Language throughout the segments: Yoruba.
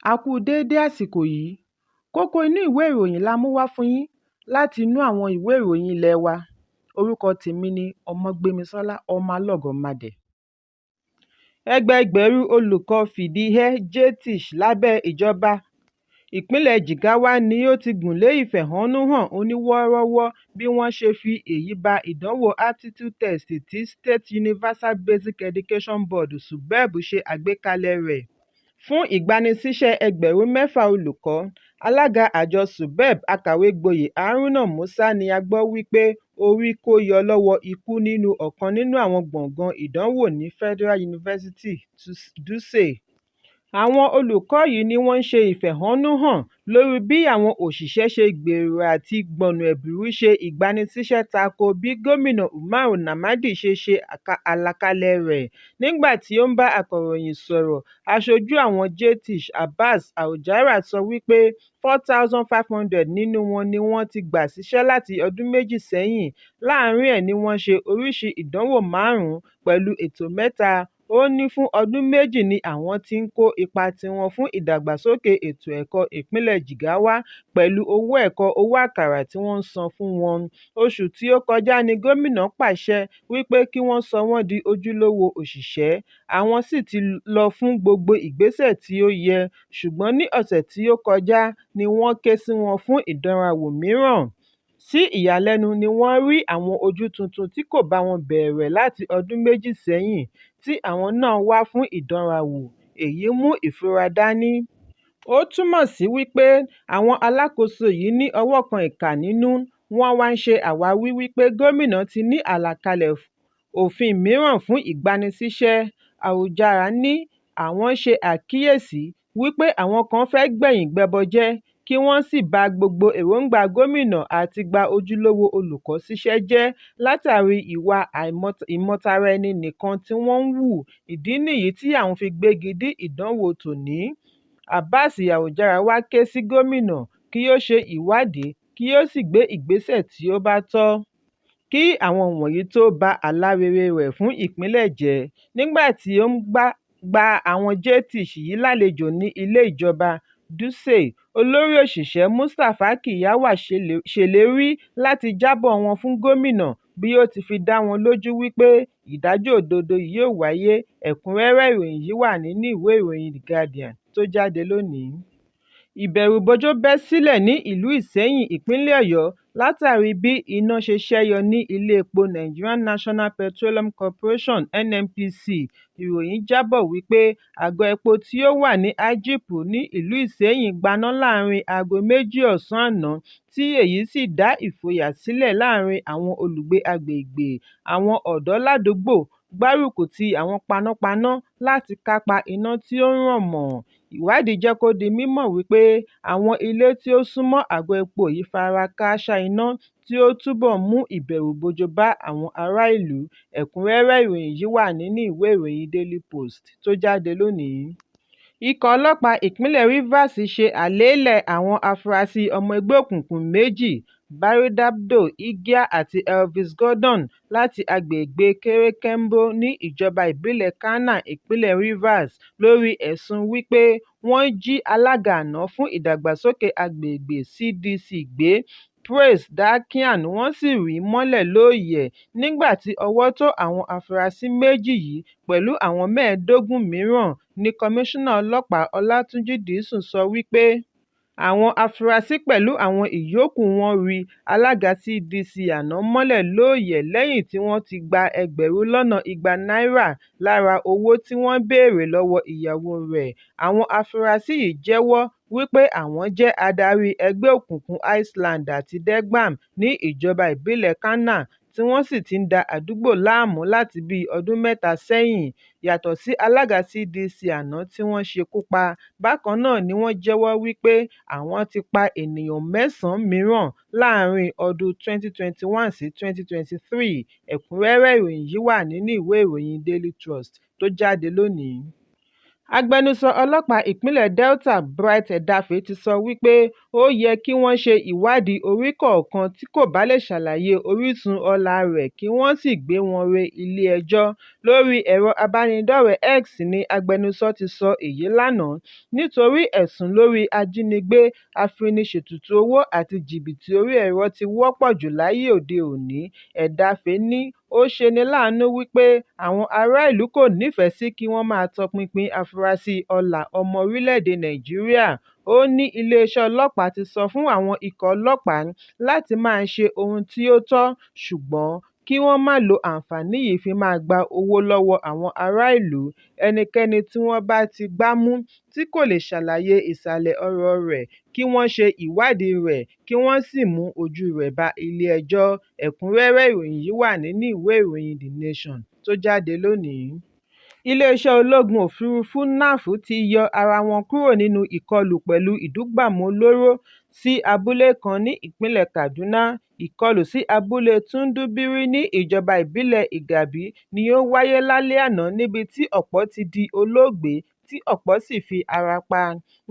A kú déédé àsìkò yìí. Kókó inú ìwé ìròyìn la mú wá fún yín láti inú àwọn ìwé ìròyìn ilé wa. Orúkọ tèmi ni Ọmọgbémisọ́lá Ọmọlọ́gọ̀mádẹ. Ẹgbẹẹgbẹ̀rún olùkọ́ fìdíhẹẹ́ JTI lábẹ́ ìjọba ìpínlẹ̀ Jigawa ni ó ti gùn lé ìfẹ̀hónúhàn oníwọ́ọ́rọ́wọ́ bí wọ́n ṣe fi èyí ba ìdánwò Aptitude Test tí State Universal Basic Education Board (SUBEB) ṣe àgbékalẹ̀ rẹ̀ fún ìgbanisíṣẹ́ ẹgbẹ̀rún mẹ́fà olùkọ́. Alága àjọ SUBEB Akàwé-gboyè Haruna Musa ni a gbọ́ wípé ó rí kó yọ lọ́wọ́ ikú nínú ọ̀kan nínú àwọn gbọ̀ngán ìdánwò ní Federal University Dutse. Àwọn olùkọ́ yìí ni wọ́n ń ṣe ìfẹ̀hónúhàn lórí bí àwọn òṣìṣẹ́ ṣe gbèrò àti gbọ̀nà ẹ̀bùrú ṣe ìgbanisíṣẹ́ tako bí Gómìnà Umar Namadi ṣe ṣe àlàkalẹ̀ rẹ̀. Nígbà tí ó ń bá akọ̀ròyìn sọ̀rọ̀, aṣojú àwọn JTI Abba Aljara sọ wípé 4,500 nínú wọn ni wọ́n ti gbà síṣẹ́ láti ọdún méjì sẹ́yìn, láàárín ẹ̀ ní wọ́n ṣe oríṣìí ìdánwò márùn-ún pẹ̀lú ètò mẹ́ta. Ó ní fún ọdún méjì ni àwọn ti ń kó ipa tiwọn fún ìdàgbàsókè ètò ẹ̀kọ́ ìpínlẹ̀ Jigawa pẹ̀lú owó ẹ̀kọ́ owó àkàrà tí wọ́n ń san fún wọn. Oṣù tí ó kọjá ní gómìnà pàṣẹ wípé kí wọ́n sọ wọ́n di ojúlówó òṣìṣẹ́, àwọn sì ti lọ fún gbogbo ìgbésẹ̀ tí ó yẹ, ṣùgbọ́n ní ọ̀sẹ̀ tí ó kọjá ní wọ́n ké sí wọn fún ìdánrawò mìíràn. Sí ìyàlẹ́nu ni wọ́n rí àwọn ojú tuntun tí kò bá wọn bẹ̀rẹ̀ láti ọdún méjì sẹ́yìn tí àwọn náà wá fún ìdánrawò, èyí mú ìfura dání. Ó túmọ̀ sí wípé àwọn alákòóso yìí ní ọwọ́ kan ìkà nínú, wọ́n wá ń ṣe àwáwí wípé gómìnà ti ní àlàkalẹ̀ òfin mìíràn fún ìgbanisíṣẹ́. Aljara ní àwọn ṣe àkíyèsí wípé àwọn kan fẹ́ gbẹ̀yìn gbẹbọjẹ́ kí wọ́n sì ba gbogbo èròńgbà gómìnà àti gba ojúlówó olùkọ́ síṣẹ́ jẹ́ látàrí ìwà ìmọtaraẹni-nìkan tí wọ́n ń hù, ìdí nìyí tí àwọn fi gbégi dí ìdánwò tòní. Abba Aljara wá ké sí gómìnà kí ó ṣe ìwádìí kí ó sì gbé ìgbésẹ̀ tí ó bá tọ́ kí àwọn wọ̀nyí tó ba àlá rere rẹ̀ fún ìpínlẹ̀ jẹ́. Nígbà tí ó ń gba àwọn JTI yìí lálejò ní ilé ìjọba, Dutse, olórí òṣìṣẹ́ Mustapha Kiyawa ṣèlérí láti jábọ̀ wọn fún gómìnà bí ó ti fi dá wọn lójú wípé ìdájọ́ òdodo yóò wáyé. Ẹ̀kúnrẹ́rẹ́ ìròyìn yìí wà nínú ìwé ìròyìn The Guardian tó jáde lónìí. Ìbẹ̀rùbojo bẹ́ sílẹ̀ ní ìlú Ìsẹ́yìn, ìpínlẹ̀ Ọ̀yọ́ látàrí bí iná ṣe ṣẹ́yọ ní ilé-epo Nigerian National Petroleum Corporation (NNPC). Ìròyìn jábọ̀ wípé àgọ́ epo tí ó wà ní Ajíìpù ní ìlú Ìsẹ́yìn gbaná láàárín aago méjì ọ̀sán àná tí èyí sì dá ìfòyà sílẹ̀ láàárín àwọn olùgbé agbègbè. Àwọn ọ̀dọ́ ládùúgbò gbárùkù ti àwọn panápaná láti kápá iná tí ó ń ràn mọ́. Ìwádìí jẹ́ kó di mímọ̀ wípé àwọn ilé tí ó sún mọ́ àgọ́ epo yìí fara kááṣá iná tí ó túbọ̀ mú ìbẹ̀rùbojo bá àwọn ará ìlú. Ẹ̀kúnrẹ́rẹ́ ìròyìn yìí wà nínú ìwé ìròyìn Daily Post tó jáde lónìí. Ikọ̀ ọlọ́pàá ìpínlẹ̀ Rivers ṣe àlàálẹ̀ àwọn afurasí ọmọ ẹgbẹ́ òkùnkùn méjì, Barndabdo Igia àti Elvis Gordon láti agbègbè Kerenkembo ní ìjọba ìbílẹ̀ Khana, ìpínlẹ̀ Rivers, lórí ẹ̀sùn wípé wọ́n jí alága àná fún ìdàgbàsókè agbègbè CDC gbé, Praise Dakien wọ́n sì rí i mọ́lẹ̀ lóòyẹ̀. Nígbà tí ọwọ́ tó àwọn afurasí méjì yìí pẹ̀lú àwọn 15 mìíràn ní Kọmíṣánná Ọlọ́pàá Ọlátúnjí Dìísù sọ wípé àwọn afurasí pẹ̀lú àwọn ìyókù wọn rí alága CDC àná mọ́lẹ̀ lóòyẹ̀ lẹ́yìn tí wọ́n ti gba ẹgbẹ̀rún lọ́nà igba náírà lára owó tí wọ́n béèrè lọ́wọ́ ìyàwó rẹ̀. Àwọn afurasí yìí jẹ́wọ́ wípé àwọn jẹ́ adarí ẹgbẹ́ òkùnkùn Island àti Degberm ní ìjọba ìbílẹ̀ Khana tí wọ́n sì ti ń da àdúgbò láàmú láti bíi ọdún mẹ́ta sẹ́yìn. Yàtọ̀ sí alága CDC àná tí wọ́n ṣekú pa, bákan náà ni wọ́n jẹ́wọ́ wípé àwọn ti pa ènìyàn mẹ́sàn-án mìíràn láàárín ọdún 2021 sí 2023. Ẹ̀kúnrẹ́rẹ́ ìròyìn yìí wà nínú ìwé ìròyìn Daily Trust tó jáde lónìí. Agbẹnusọ ọlọ́pàá ìpínlẹ̀ Delta Bright Edafe ti sọ wípé ó yẹ kí wọ́n ṣe ìwádìí orí kọ̀ọ̀kan tí kò bá lè ṣàlàyé orísun ọlá rẹ̀ kí wọ́n sì gbé wọn re ilé ẹjọ́. Lórí ẹ̀rọ ìbánidọ́rẹ̀ẹ́ X ní agbẹnusọ ti sọ èyí lánàá nítorí ẹ̀sùn lórí ajínigbé, afiniṣètùtù owó àti jìbìtì orí ẹ̀rọ ti wọ́pọ̀ jù láyé òde òní. Edafe ní ó ṣe ní láàánú wípé àwọn ará ìlú kò nífẹ̀ẹ́ sí kí wọ́n máa tọpinpin afurasí ọlá ọmọ orílẹ̀ èdè Nàìjíríà. Ó ní iléeṣẹ́ ọlọ́pàá ti sọ fún àwọn ikọ̀ ọlọ́pàá láti máa ṣe ohun tí ó tọ́, ṣùgbọ́n kí wọ́n má lo àǹfààní yìí fi máa gba owó lọ́wọ́ àwọn ará ìlú. Ẹnikẹ́ni tí wọ́n bá ti gbámú tí kò lè ṣàlàyé ìsàlẹ̀ ọrọ̀ rẹ̀ kí wọ́n ṣe ìwádìí rẹ̀ kí wọ́n sì mú ojúu rẹ̀ bá ilé ẹjọ́. Ẹ̀kúnrẹ́rẹ́ ìròyìn yìí wà nínú ìwé ìròyìn The Nation tó jáde lónìí. Iléeṣẹ́ ológun òfuurufú NAF ti yọ ara wọn kúrò nínú ìkọlù pẹ̀lú ìdúgbàmù olóró sí abúlé kan ní ìpínlẹ̀ Kaduna. Ìkọlù sí abúlé Tudun Biri ní ìjọba ìbílẹ̀ Igabi ni ó wáyé lálẹ́ àná níbi tí ọ̀pọ̀ ti di olóògbé tí ọ̀pọ̀ sì fi ara pa.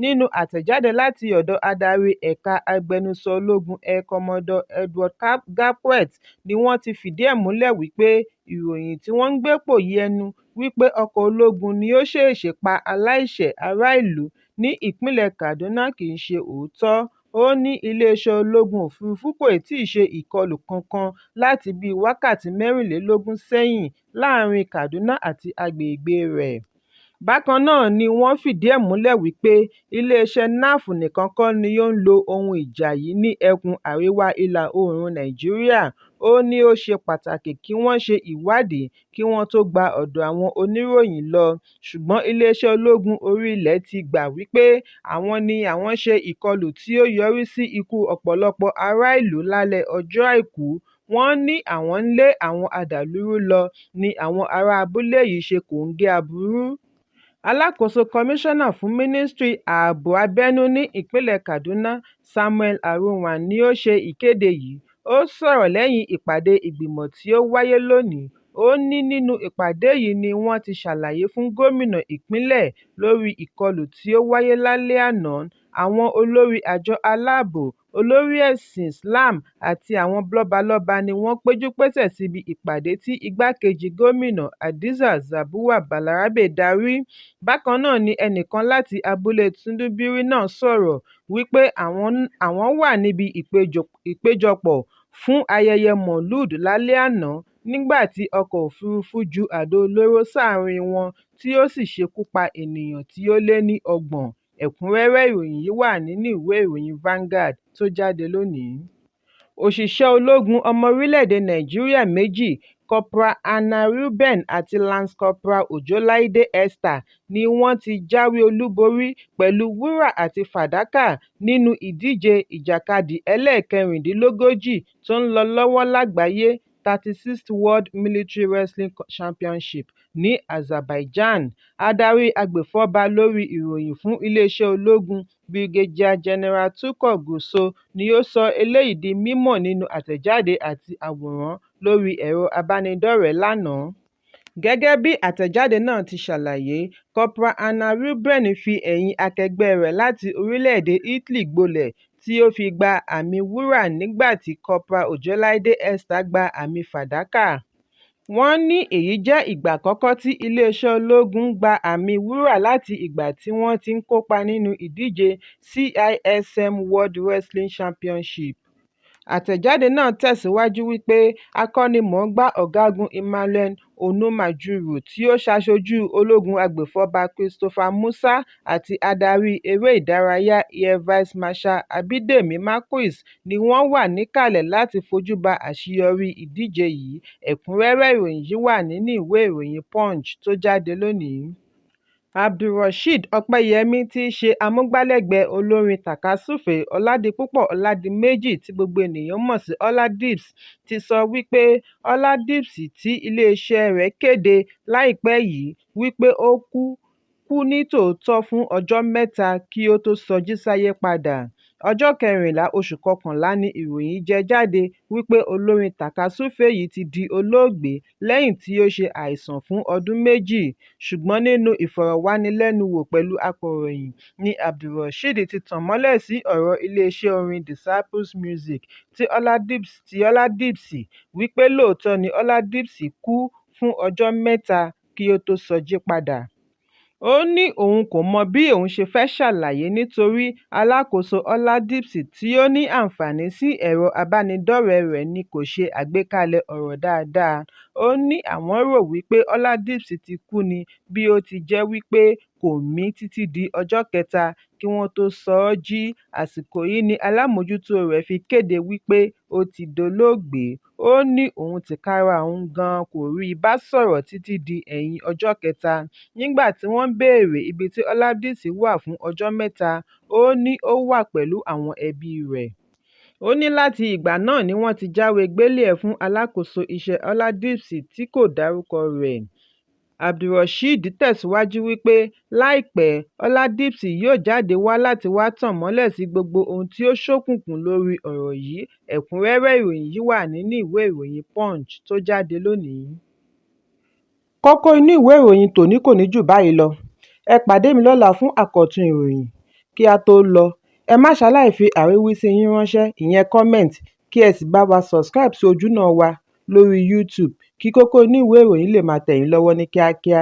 Nínú àtẹ̀jáde láti ọ̀dọ̀ Adarí Ẹ̀ka Agbẹnusọ Ológun Air Commodore Edward Gabkwet ni wọ́n ti fìdí ẹ̀ múlẹ̀ wípé ìròyìn tí wọ́n ń gbé pòyì ẹnu wípé ọkọ̀ ológun ni ó ṣèèṣì pa aláìṣẹ̀ ará ìlú ní ìpínlẹ̀ Kaduna kì í ṣe òótọ́. Ó ní iléeṣẹ́ ológun òfuurufú kò tíì ṣe ìkọlù kankan láti bíi wákàtí 24 sẹ́yìn láàárín Kaduna àti agbègbèe rẹ̀. Bákan náà ni wọ́n fìdí ẹ̀ múlẹ̀ wípé iléeṣẹ́ NAF nìkan kọ́ ni ó ń lo ohun ìjà yìí ní ẹkùn àríwá ìlà-oòrùn Nàìjíríà. Ó ní ó ṣe pàtàkì kí wọ́n ṣe ìwádìí kí wọ́n tó gba ọ̀dọ̀ àwọn oníròyìn lọ, ṣùgbọ́n iléeṣẹ́ ológun orí ilẹ̀ ti gbà wípé àwọn ni àwọn ṣe ìkọlù tí ó yọrí sí ikú ọ̀pọ̀lọpọ̀ ará ìlú lálẹ́ ọjọ́ Àìkú. Wọ́n ní àwọn ń lé àwọn adàlúrú lọ ni àwọn ará abúlé yìí ṣe kòńgẹ́ aburú. Alákòóso Kọmíṣánná fún Mínísítírì Ààbò Abẹ́nú ní ìpínlẹ̀ Kaduna, Samuel Aruwan ni ó ṣe ìkéde yìí. Ó sọ̀rọ̀ lẹ́yìn ìpàdé ìgbìmọ̀ tí ó wáyé lónìí. Ó ní nínú ìpàdé yìí ni wọ́n ti ṣàlàyé fún gómìnà ìpínlẹ̀ lórí ìkọlù tí ó wáyé lálẹ́ àná. Àwọn olórí àjọ aláàbò, olórí ẹ̀sìn Islam àti àwọn lọ́balọ́ba ni wọ́n péjú-pésẹ̀ síbi ìpàdé tí igbákejì gómìnà Hadiza Zarbua Balarabe darí. Bákan náà ni ẹnìkan láti abúlé Tudun Biri náà sọ̀rọ̀ wípé àwọn wà níbi ìpéjọpọ̀ fún ayẹyẹ Maulud lálẹ́ àná nígbà tí ọkọ̀ òfuurufú ju àdó olóró sáàárín wọn tí ó sì ṣekú pa ènìyàn tí ó lé ní 30. Ẹ̀kúnrẹ́rẹ́ ìròyìn yìí wà nínú ìwé ìròyìn Vanguard tó jáde lónìí. Òṣìṣẹ́ ológun ọmọ orílẹ̀ èdè Nàìjíríà méjì, Corporal Hannah Reuben àti Lance Corporal Òjó Láìdé Esther ni wọ́n ti jáwé olúborí pẹ̀lú wúrà àti fàdákà nínú ìdíje ìjàkadì ẹlẹ́ẹ̀kẹrìndínlógójì tó ń lọ lọ́wọ́ lágbàáyé 36th World Military Wrestling Championship ní Azerbaijan. Adarí agbèfọ́ba lórí ìròyìn fún iléeṣẹ́ ológun, Brigadier General Tukur Gusau ni ó sọ eléyìí di mímọ̀ nínú àtẹ̀jáde àti àwòrán lórí ẹ̀rọ ìbánidọ́rẹ̀ẹ́ lánàá. Gẹ́gẹ́ bí àtẹ̀jáde náà ti ṣàlàyé, Corporal Hannah Reuben fi ẹ̀yìn akẹgbẹ́ rẹ̀ láti orílẹ̀ èdè Italy gbolẹ̀ tí ó fi gba àmì wúrà nígbà tí Corporal Ojolaide Esther gba àmì fàdákà. Wọ́n ní èyí jẹ́ ìgbà àkọ́kọ́ tí iléeṣẹ́ ológun ń gba àmì wúrà láti ìgbà tí wọ́n ti ń kópa nínú ìdíje CISM World Wrestling Championship. Àtẹ̀jáde náà tẹ̀síwájú wípé akọ́nimọ̀ọ́gbá Ọ̀gágun Emmanuel Onumajuru tí ó ṣaṣojú Ológun Agbèfọ́ba Christopher Musa àti adarí eré ìdárayá Air Vice Marshal Abídèmí Marquis ni wọ́n wà níkàlẹ̀ láti fojú ba àṣeyọrí ìdíje yìí. Ẹ̀kúnrẹ́rẹ́ ìròyìn yìí wà nínú ìwé ìròyìn Punch tó jáde lónìí. AbdulRasheed Opeyemi tí í ṣe amúgbálẹ́gbẹ̀ẹ́ olórin tàkasúfèé Ọládipúpọ̀ Ọládìméjì tí gbogbo ènìyàn mọ̀ sí Hollandips ti sọ wípé Hollandips tí iléeṣẹ́ rẹ̀ kéde láìpẹ́ yìí wípé ó kú, kú ní tòótọ́ fún ọjọ́ mẹ́ta kí ó tó sọjí sáyé padà. Ọjọ́ 14 oṣù kọkànlá ni ìròyìn jẹ́ jáde wípé olórin tàkasúfèé yìí ti di olóògbé lẹ́yìn tí ó ṣe àìsàn fún ọdún méjì. Ṣùgbọ́n nínú ìfọ̀rọ̀wánilẹ́nuwò pẹ̀lú akọ̀ròyìn ní Abdulrasheed ti tan ìmọ́lẹ̀ sí ọ̀rọ̀ iléeṣẹ́ orin Disciples Music ti Ọládipsy wípé lóòótọ́ ni Ọládipsy kú fún ọjọ́ mẹ́ta kí ó tó sọjí padà. Ó ní òun kò mọ bí òun ṣe fẹ́ ṣàlàyé nítorí alákòóso Ọládipsy tí ó ní àǹfààní sí ẹ̀rọ ìbánidọ́rẹ̀ẹ́ rẹ̀ ni kò ṣe àgbékalẹ̀ ọ̀rọ̀ dáadáa. Ó ní àwọn rò wípé Ọládipsy ti kú ni bí ó ti jẹ́ wípé kò mí títí di ọjọ́ kẹta kí wọ́n tó sọ ọ́ jí, àsìkò yìí ni alámòjútó rẹ̀ fi kéde wípé ó ti dolóògbé. Ó ní òun tìkára òun gan-an kò rí i bá sọ̀rọ̀ títí di ẹ̀yìn ọjọ́ kẹta. Nígbà tí wọ́n béèrè ibi tí Ọládipsy wà fún ọjọ́ mẹ́ta, ó ní ó wà pẹ̀lú àwọn ẹbíi rẹ̀. Ó ní láti ìgbà náà ni wọ́n ti jáwèé gbélé ẹ̀ fún alákòóso iṣẹ́ Ọládipsy tí kò dárúkọ rẹ̀. Abdulrasheed tẹ̀síwájú wípé láìpẹ́ Ọládipsy yóò jáde wá láti wá tan ìmọ́lẹ̀ sí gbogbo ohun tí ó ṣókùnkùn lórí ọ̀rọ̀ yìí. Ẹ̀kúnrẹ́rẹ́ ìròyìn yìí wà nínú ìwé ìròyìn Punch tó jáde lónìí. Kókó inú ìwé ìròyìn tòní kò ní jù báyìí lọ. Ẹ pàdé mi lọ́la fún àkọ́tún ìròyìn. Kí á tó lọ, ẹ má ṣaláì fi àríwísí yín ránṣẹ́, ìyẹn comment, kí ẹ sì bá wa subscribe sí ojúnà wa lórí YouTube kí kókó inú ìwé ìròyìn lè máa tẹ̀ yín lọ́wọ́ ní kíákíá.